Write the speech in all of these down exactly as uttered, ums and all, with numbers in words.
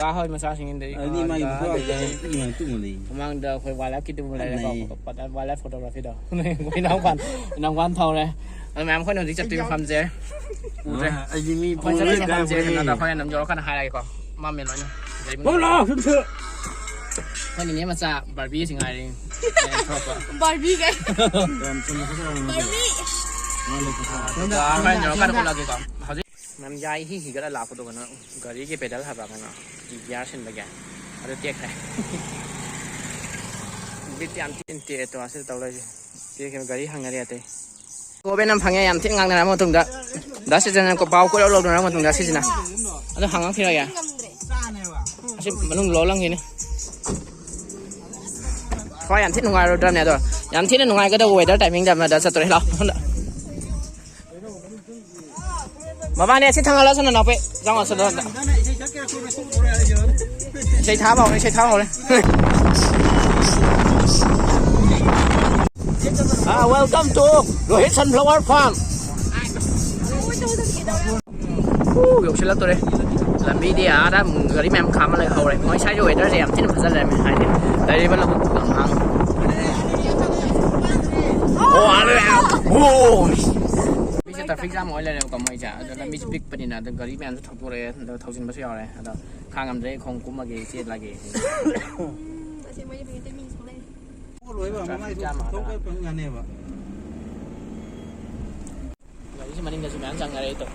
ꯀꯥ ꯍꯣꯏ ꯃꯆꯥꯁꯤꯡ, ꯑꯗꯩ ꯑꯗꯨꯗꯤ ꯃꯥꯒꯤ ꯈꯥꯡꯒ, ꯐꯣꯇꯣ ꯑꯗꯩ ꯇꯨꯝꯃ ꯂꯩ꯫ ꯃꯃꯥꯡꯗ ꯑꯩꯈꯣꯏ ꯋꯥꯏꯜ ꯂꯥꯏꯐꯀꯤꯗꯨ ꯂꯩꯔꯦꯀꯣ꯫ ꯅꯩ꯫ ꯋꯥꯏꯜ ꯂꯥꯏꯐ ꯐꯣꯇꯣꯒ꯭ꯔꯥꯐꯤꯗꯣ꯫ ꯑꯩꯈꯣꯏ ꯏꯅꯥꯎꯄꯥ, ꯏꯅꯥꯎꯄꯥꯅ ꯊꯧꯔꯦ꯫ ꯑꯗꯣ ꯃꯌꯥꯝ ꯑꯩꯈꯣꯏꯅ ꯍꯧꯖꯤꯛ ꯆꯠꯇꯣꯏ ꯃꯐꯝꯁꯦ꯫ ꯎꯗ꯭ꯔꯦ꯫ ꯑꯥ, ꯑꯩꯗꯤ ꯃꯤ ꯑꯩꯈꯣꯏ ꯆꯠꯇꯣꯏ ꯄꯨꯡ ꯃꯐꯝꯁꯦ ꯂꯣꯏ ꯀꯩꯅꯣꯗ ꯀꯥꯏꯕ ꯍꯣꯔꯦꯟ ꯑꯗꯨꯝ ꯌꯧꯔꯀꯥꯟꯗ ꯍꯥꯏꯔꯒꯦꯀꯣ꯫ ꯃꯝꯃꯦ ꯂꯣꯏꯅ꯫ ꯒꯥꯔꯤ ꯃꯅꯨꯡ꯫ ꯂꯥꯛꯑꯣ, ꯁꯨꯝ ꯁꯨꯝ꯫ ꯑꯩꯈꯣꯏ ꯅꯤꯅꯦ ꯃꯆꯥ ꯕꯥꯔꯕꯤꯁꯤ ꯉꯥꯏꯔꯤ꯫ ꯊꯣꯛꯂꯛꯄ꯫ ꯕꯥꯔꯕꯤ ꯀꯥꯏ꯫ ꯌꯥꯝ ꯆꯨꯝꯅ ꯈꯠꯆꯔꯝꯃꯤ꯫ ꯕꯥꯔꯕꯤ꯫ ꯃꯥ ꯂꯩ ꯈꯠꯆꯔꯝꯃꯤ꯫ ꯑꯗꯨꯒ ꯍꯣꯔꯦꯟ ꯌꯧꯔꯀꯥꯟꯗ ꯎꯠꯂꯒꯦꯀꯣ꯫ ꯍꯧꯖꯤꯛ ꯃꯌꯥꯝ ꯌꯥꯏ ꯍꯤ ꯍꯤꯒꯠꯂ ꯂꯥꯛꯄꯗꯣ ꯀꯩꯅꯣ, ꯒꯥꯔꯤꯒꯤ ꯄꯦꯗꯜ ꯍꯥꯏꯕ꯭ꯔꯥ ꯀꯩꯅꯣ, ꯒꯤꯌꯥꯔ ꯁꯤꯟꯕꯒꯤ꯫ ꯑꯗꯨ ꯇꯦꯛꯈ꯭ꯔꯦ꯫ ꯕꯤꯠ ꯌꯥꯝ ꯊꯤꯅ ꯇꯦꯛꯑꯦ ꯇꯣ ꯑꯁꯤꯗ ꯇꯧ ꯂꯩꯔꯤꯁꯦ꯫ ꯇꯦꯛꯈ꯭ꯔꯦ, ꯒꯥꯔꯤ ꯍꯪꯅꯔꯦ ꯑꯇꯩ꯫ ꯒꯣꯕꯦꯟ ꯑꯃ ꯐꯪꯉꯦ, ꯌꯥꯝ ꯊꯤꯅ ꯉꯥꯡꯅꯔ ꯃꯇꯨꯡꯗ꯫ ꯗꯥ ꯁꯤꯖꯟꯅ ꯄꯥꯎ ꯀꯣꯏꯔꯧ ꯂꯧꯅꯔ ꯃꯇꯨꯡꯗ ꯁꯤꯁꯤꯅ꯫ ꯑꯗꯨ ꯍꯪꯉꯛꯈꯤꯔꯒꯦ꯫ ꯑꯁꯤ ꯃꯅꯨꯡ ꯂꯣꯜꯂꯝꯈꯤꯅꯤ꯫ ꯊꯋꯥꯏ ꯌꯥꯝ ꯊꯤꯅ ꯅꯨꯡꯉꯥꯏꯔꯣꯏꯗ꯭ꯔꯕꯅꯦ ꯑꯗꯣ꯫ ꯌꯥꯝ ꯊꯤꯅ ꯅꯨꯡꯉꯥꯏꯒꯗꯕ weather timing ꯗ ꯑꯃꯗ ꯆꯠꯇꯣꯔꯦ꯫ ꯂꯥꯛꯑꯣ꯫ ꯃꯕꯥꯅꯤ ꯑꯁꯤ ꯊꯥꯡꯒꯠꯂꯁꯨ ꯅꯅꯥꯎꯄꯤ꯫ ꯆꯪꯉꯣ, ꯆꯠꯂꯣ ꯑꯝꯇ꯫ ꯏꯁꯩ ꯊꯥꯕ ꯍꯧꯔꯦ, ꯏꯁꯩ ꯊꯥꯕ ꯍꯧꯔꯦ꯫ Ah, welcome to Rohit Sunflower Farm. ꯎ, ꯌꯧꯁꯤꯜꯂꯛꯇꯣꯔꯦ꯫ ꯂꯝꯕꯤꯗꯤ ꯑꯥꯗ ꯒꯥꯔꯤ ꯃꯌꯥꯝ ꯈꯥꯝꯃ ꯂꯩꯍꯧꯔꯦ꯫ ꯃꯣꯏ ꯁ꯭ꯋꯥꯏꯒꯤ weather ꯁꯦ ꯌꯥꯝ ꯊꯤꯅ ꯐꯖ ꯂꯩꯔꯝꯃꯦ, ꯍꯥꯏꯗꯤ ꯂꯩꯔꯤꯕ ꯂꯧꯕꯨꯛ ꯂꯝꯍꯥꯡ꯫ ꯑꯣ, ꯑꯥ ꯂꯩꯔꯦ꯫ ꯑꯣ꯫ ꯂꯝꯕꯤꯁꯦ traffic jam ꯑꯣꯏ ꯂꯩꯔꯦꯕꯀꯣ ꯃꯣꯏꯁꯦ꯫ ꯑꯗꯣ ꯂꯝꯕꯤꯁꯦ ꯄꯤꯛꯄꯅꯤꯅ ꯑꯗꯣ ꯒꯥꯔꯤ ꯃꯌꯥꯝꯁꯨ ꯊꯧꯗꯣꯔꯛꯑꯦ, ꯑꯗꯣ ꯊꯧꯖꯤꯟꯕꯁꯨ ꯌꯥꯎꯔꯦ꯫ ꯑꯗꯣ ꯈꯥꯡꯉꯝꯗ꯭ꯔꯦ, ꯈꯣꯡ ꯀꯨꯝꯃꯒꯦ, ꯆꯦꯜꯂꯒꯦ꯫ ꯎꯝ, ꯑꯁꯦꯡꯕꯩꯗꯤ ꯃꯩꯇꯩ ꯃꯤꯁꯨ ꯂꯩ꯫ ꯂꯣꯏꯕ ꯃꯃꯥꯏꯗꯣ ꯊꯧꯕ ꯐꯪꯒꯅꯦꯕ꯫ ꯒꯥꯔꯤꯁꯤ ꯃꯅꯤꯡꯗꯁꯨ ꯃꯌꯥꯝ ꯆꯪꯅꯔꯦ ꯑꯩꯗꯣ꯫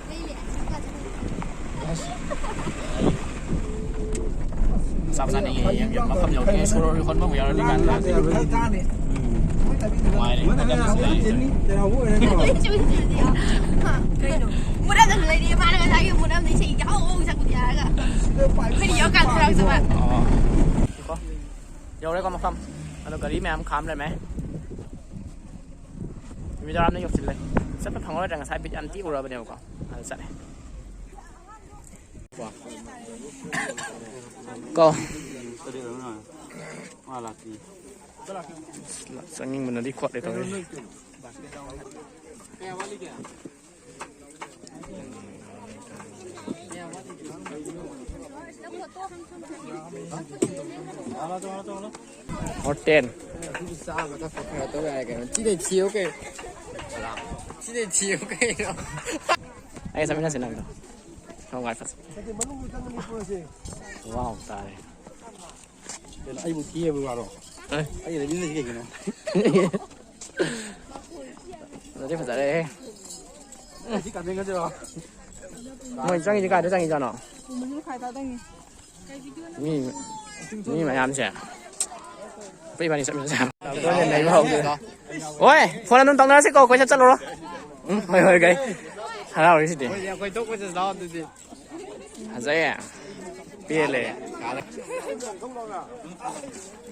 ꯆꯥꯛ ꯆꯥꯅꯤꯡꯉꯦ, ꯌꯦꯡ, ꯌꯦꯡ, ꯃꯐꯝ ꯌꯧꯗ꯭ꯔꯤꯉꯩ ꯁꯣꯔ ꯍꯣꯟꯕꯕꯨ ꯌꯥꯎꯔꯗꯤ ꯀꯥꯟꯗ꯫ ꯅꯨꯡꯉꯥꯏꯔꯦ, ꯃꯐꯝꯁꯤꯗ ꯂꯩꯔꯤꯁꯦ꯫ ꯀꯩꯅꯣ? ꯃꯨꯔꯝꯗꯁꯨ ꯂꯩꯔꯤ, ꯃꯥꯅ ꯉꯁꯥꯏꯒꯤ ꯃꯨꯔꯝꯗ ꯏꯁꯩ ꯌꯥꯍꯧ ꯍꯧ ꯁꯛꯄꯗꯤ ꯌꯥꯔꯒ꯫ ꯑꯩꯈꯣꯏꯗꯤ ꯌꯧꯔꯀꯥꯟꯗ ꯍꯔꯥꯎꯖꯕ꯫ ꯑꯣ꯫ ꯌꯧꯔꯦꯀꯣ ꯃꯐꯝ꯫ ꯑꯗꯣ ꯒꯥꯔꯤ ꯃꯌꯥꯝ ꯈꯥꯝ ꯂꯩꯔꯝꯃꯦ꯫ ꯅꯨꯃꯤꯗꯥꯡ ꯋꯥꯏꯔꯝꯗ ꯌꯧꯁꯤꯜꯂꯦ꯫ ꯆꯠꯄ ꯐꯪꯉꯔꯣꯏꯗ꯭ꯔꯥ, ꯉꯁꯥꯏ ꯕꯤꯠ ꯌꯥꯝ ꯇꯤ ꯎꯔꯕꯅꯦꯕꯀꯣ꯫ ꯑꯗ ꯆꯠꯂꯦ꯫ ꯀꯣ꯫ ꯆꯪꯅꯤꯡꯕꯅꯗꯤ ꯈꯣꯠꯂꯦ ꯇꯧꯔꯤꯁꯦ꯫ ꯍꯣꯇꯦꯜ꯫ ꯆꯥꯕ ꯊꯛꯄ ꯈꯔ ꯇꯧ ꯌꯥꯔꯦ ꯀꯩꯅꯣ꯫ ꯁꯤꯗꯩ ꯊꯤꯌꯨ ꯀꯩꯅꯣ꯫ ꯁꯤꯗꯩ ꯊꯤꯌꯨ ꯀꯩꯅꯣ꯫ ꯑꯩ ꯆꯠꯃꯤꯟꯅꯁꯤ ꯅꯪꯗꯣ꯫ ꯁꯣꯝ ꯋꯥꯏ ꯐꯠ꯫ ꯋꯥꯎ ꯇꯥꯔꯦ꯫ ꯀꯩꯅꯣ ꯑꯩꯕꯨ ꯊꯤꯌꯦꯕ ꯋꯥꯔꯣ? ꯑꯦ꯫ ꯑꯩ ꯂꯩꯃꯤꯟꯅꯁꯤ ꯀꯩꯒꯤꯅꯣ? ꯐꯖꯗꯤ ꯐꯖꯔꯦꯍꯦ꯫ ꯁꯤ ꯀꯥꯟꯗꯦꯟꯒꯁꯤꯔꯣ? ꯃꯣꯏ ꯆꯪꯉꯤꯁꯤ ꯀꯥꯏꯗ ꯆꯪꯉꯤꯖꯥꯠꯅꯣ? ꯃꯅꯨꯡ ꯈꯥꯏ ꯇꯥꯗꯪꯉꯤ꯫ ꯃꯤ, ꯃꯤ ꯃꯌꯥꯝꯁꯦ꯫ ꯑꯩꯈꯣꯏ ꯏꯕꯥꯅꯤ ꯆꯠꯃꯤꯟꯅꯁꯦ ꯍꯥꯏꯕ꯫ ꯂꯩꯕ ꯍꯧꯒꯦ꯫ ꯍꯣꯏ, ꯐꯣꯟ ꯑꯗꯨꯝ ꯇꯧꯅꯔꯁꯤꯀꯣ, ꯀꯣꯏꯆꯠ ꯆꯠꯂꯨꯔꯣ꯫ ꯎꯝ, ꯍꯣꯏ, ꯍꯣꯏ, ꯀꯩ꯫ ꯍꯔꯥꯎꯔꯤꯁꯤꯗꯤ꯫ ꯑꯩꯈꯣꯏ ꯇꯣꯛꯄ ꯆꯠꯁꯤ ꯂꯥꯛꯑꯣ ꯑꯗꯨꯗꯤ꯫ ꯐꯖꯩꯌꯦ꯫ ꯄꯦꯜꯂꯦ꯫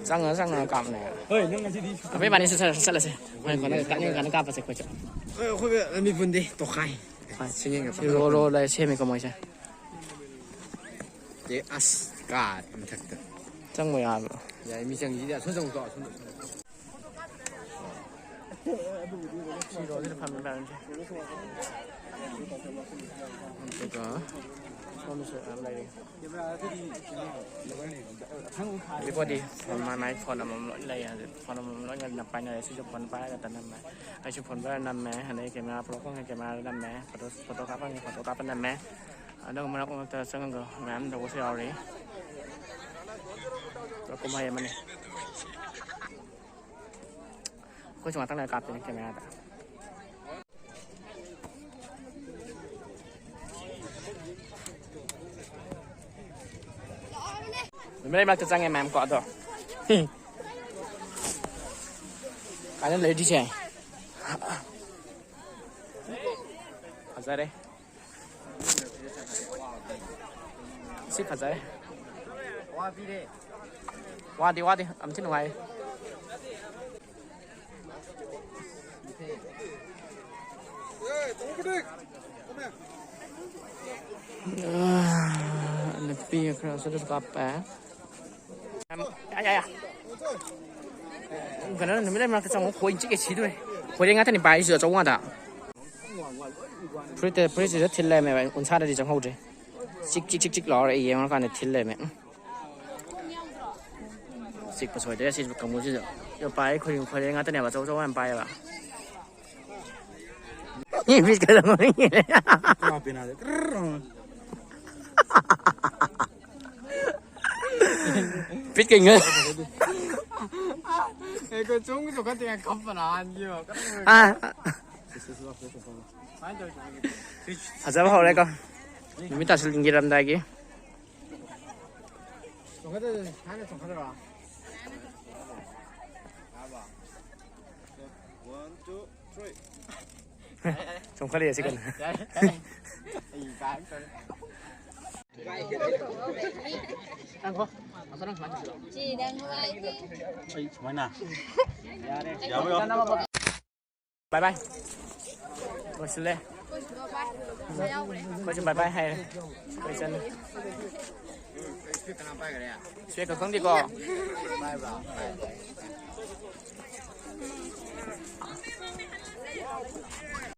ꯆꯪꯉ ꯆꯪꯉ ꯀꯥꯞꯅꯦ꯫ ꯍꯣꯏ, ꯅꯪ ꯉꯁꯤꯗꯤ ꯑꯩꯈꯣꯏ ꯏꯕꯥꯅꯤꯁꯨ ꯆꯠ-, ꯆꯠꯂꯁꯦ꯫ ꯍꯣꯏ, ꯀꯣꯟꯅ ꯀꯥꯞꯅꯤꯡ ꯀꯥꯟꯗ ꯀꯥꯞꯄꯁꯦ ꯑꯩꯈꯣꯏꯁꯨ꯫ ꯍꯣꯏ, ꯑꯩꯈꯣꯏ ꯃꯤ ꯄꯨꯟꯗꯦ꯫ ꯇꯣꯈꯥꯏ꯫ ꯍꯣꯏ, ꯁꯤꯡꯉꯦ ꯉꯥꯛꯇꯪ꯫ ꯔꯣ, ꯔꯣ ꯂꯩ ꯁꯦꯝꯃꯤꯀꯣ ꯃꯣꯏꯁꯦ꯫ ꯑꯦ, ꯑꯁ, ꯀꯥꯔꯦ ꯃꯊꯛꯇ꯫ ꯆꯪꯕ ꯌꯥꯕ꯭ꯔꯣ? ꯌꯥꯏ, ꯃꯤ ꯆꯪꯁꯤꯗꯤ꯫ ꯑꯁꯣꯝ ꯆꯪꯉꯨ ꯆꯣ, ꯑꯁꯣꯝ꯫ ꯁꯤ ꯔꯣꯁꯤꯗ ꯐꯝꯃꯤ ꯃꯌꯥꯝꯁꯦ꯫ ꯑꯗꯨꯒ ꯁꯣꯝꯗꯁꯨ ꯃꯌꯥꯝ ꯂꯩꯔꯤ꯫ ꯍꯧꯖꯤꯛꯄꯨꯗꯤ ꯐꯣꯟ ꯃꯥꯏ ꯃꯥꯏ ꯐꯣꯟ ꯑꯃꯃꯝ ꯂꯣꯏ ꯂꯩ꯫ ꯍꯧꯖꯤꯛ ꯐꯣꯟ ꯑꯃꯃꯝ ꯂꯣꯏꯅ ꯄꯥꯏꯅꯔꯦ꯫ ꯁꯤꯁꯨ ꯐꯣꯟ ꯄꯥꯏꯔꯒꯇ ꯅꯝꯃꯦ꯫ ꯑꯩꯁꯨ ꯐꯣꯟ ꯄꯥꯏꯔ ꯅꯝꯃꯦ꯫ ꯑꯗꯩ ꯀꯦꯃꯦꯔꯥ ꯄꯨꯔꯛꯄ ꯉꯩ ꯀꯦꯃꯦꯔꯥꯗ ꯅꯝꯃꯦ꯫ ꯐꯣꯇꯣ, ꯐꯣꯇꯣ ꯀꯥꯞꯄ ꯉꯩ ꯐꯣꯇꯣ ꯀꯥꯞꯄ ꯅꯝꯃꯦ꯫ ꯑꯗꯨꯒ ꯃꯔꯛ ꯃꯔꯛꯇ ꯆꯪꯉꯒ ꯃꯌꯥꯝ ꯇꯧꯕꯁꯨ ꯌꯥꯎꯔꯤ꯫ ꯄꯨꯔꯥ ꯀꯨꯝꯍꯩ ꯑꯃꯅꯤ꯫ ꯑꯩꯈꯣꯏꯁꯨ ꯉꯥꯛꯇꯪ ꯂꯩꯔ ꯀꯥꯞꯇꯣꯏꯅꯦ ꯀꯦꯃꯦꯔꯥꯗ꯫ ꯅꯨꯃꯤꯠ ꯂꯩ ꯃꯔꯛꯇ ꯆꯪꯉꯦ ꯃꯌꯥꯝ ꯀꯣ ꯑꯗꯣ꯫ ꯀꯥꯏꯗ ꯂꯩꯔꯤꯁꯦ? ꯐꯖꯔꯦ꯫ ꯁꯤ ꯐꯖꯔꯦ꯫ ꯋꯥꯗꯤ ꯋꯥꯗꯦ, ꯌꯥꯝ ꯊꯤ ꯅꯨꯡꯉꯥꯏ꯫ ꯅꯨꯄꯤ ꯈꯔꯁꯨ ꯑꯗꯨꯝ ꯀꯥꯞꯄꯦ꯫ ꯌꯥ, ꯌꯥ, ꯌꯥ꯫ ꯀꯩꯅꯣ, ꯅꯨꯃꯤꯠ ꯂꯩ ꯃꯔꯛꯇ ꯆꯪꯉꯨ, ꯈꯣꯏ ꯆꯤꯛꯑꯦ ꯁꯤꯗꯣꯔꯦ꯫ ꯈꯣꯏꯔꯦ ꯉꯥꯛꯇꯅꯤ ꯄꯥꯏꯔꯤꯁꯤꯗ ꯑꯆꯧꯕ ꯉꯥꯛꯇ꯫ ꯐꯨꯔꯤꯠꯇ, ꯐꯨꯔꯤꯠꯁꯤꯗ ꯊꯤꯜ ꯂꯩꯔꯝꯃꯦꯕ, ꯎꯟꯁꯥꯗꯗꯤ ꯆꯪꯍꯧꯗ꯭ꯔꯦ꯫ ꯆꯤꯛ ꯆꯤꯛ ꯆꯤꯛ ꯆꯤꯛ ꯂꯥꯎꯔ ꯑꯩ ꯌꯦꯡꯉꯀꯥꯟꯗ ꯊꯤꯜ ꯂꯩꯔꯝꯃꯦ꯫ ꯎꯝ꯫ ꯆꯤꯛꯄ ꯁꯣꯏꯗ꯭ꯔꯦ ꯁꯤ ꯀꯥꯡꯕꯨꯁꯤꯁꯨ꯫ ꯌꯣ ꯄꯥꯏ ꯈꯣꯏꯔꯤꯡ ꯈꯣꯏꯔꯦꯟ ꯉꯥꯛꯇꯅꯦꯕ ꯑꯆꯧ ꯑꯆꯧꯕ ꯌꯥꯝ ꯄꯥꯏꯌꯦꯕ꯫ ꯄꯤꯁ ꯀꯩꯗꯧꯉꯩ? ꯄꯤꯠ ꯀꯩꯉꯩ꯫ ꯑꯩꯈꯣꯏ ꯆꯣꯡ ꯆꯣꯡꯈꯠꯇꯦ ꯈꯞꯄꯅ ꯍꯥꯟꯈꯤꯕ꯫ ꯑꯥ꯫ ꯐꯖꯕ ꯍꯧꯔꯦꯀꯣ꯫ ꯅꯨꯃꯤꯠ ꯇꯥꯁꯤꯜꯂꯝꯗꯥꯏꯒꯤ꯫ ꯆꯣꯡꯈꯠꯇꯣꯏꯅꯦ, ꯍꯥꯟꯅ ꯆꯣꯡꯈꯠꯂꯔꯣ? One, two, three. ꯆꯣꯡꯈꯠꯂꯛꯑꯦ ꯁꯤ ꯀꯟꯅ꯫ ꯌꯥꯔꯦ, ꯌꯥꯔꯦ꯫ ꯑꯩ ꯀꯥꯔꯛꯇꯣꯔꯦ꯫ ꯉꯥꯏꯈꯣ, ꯑꯁꯣꯝ ꯅꯪ ꯁꯨꯃꯥꯏꯅ ꯇꯧꯁꯤꯜꯂꯣ꯫ ꯆꯦ, ꯅꯪ ꯅꯨꯡꯉꯥꯏꯇꯦ꯫ ꯑꯩ ꯁꯨꯃꯥꯏꯅ꯫ ꯌꯥꯔꯦ꯫ ꯌꯥꯕ ꯌꯥꯎ-, ꯕꯥꯏ ꯕꯥꯏ꯫ ꯂꯣꯏꯁꯤꯜꯂꯦ꯫ ꯑꯩꯈꯣꯏꯁꯨ ꯕꯥꯏ ꯕꯥꯏ ꯍꯥꯏꯔꯦ꯫ ꯑꯩꯈꯣꯏ ꯆꯠꯂꯦ꯫ ꯁ꯭ꯋꯦꯠꯀ ꯈꯪꯗꯦꯀꯣ꯫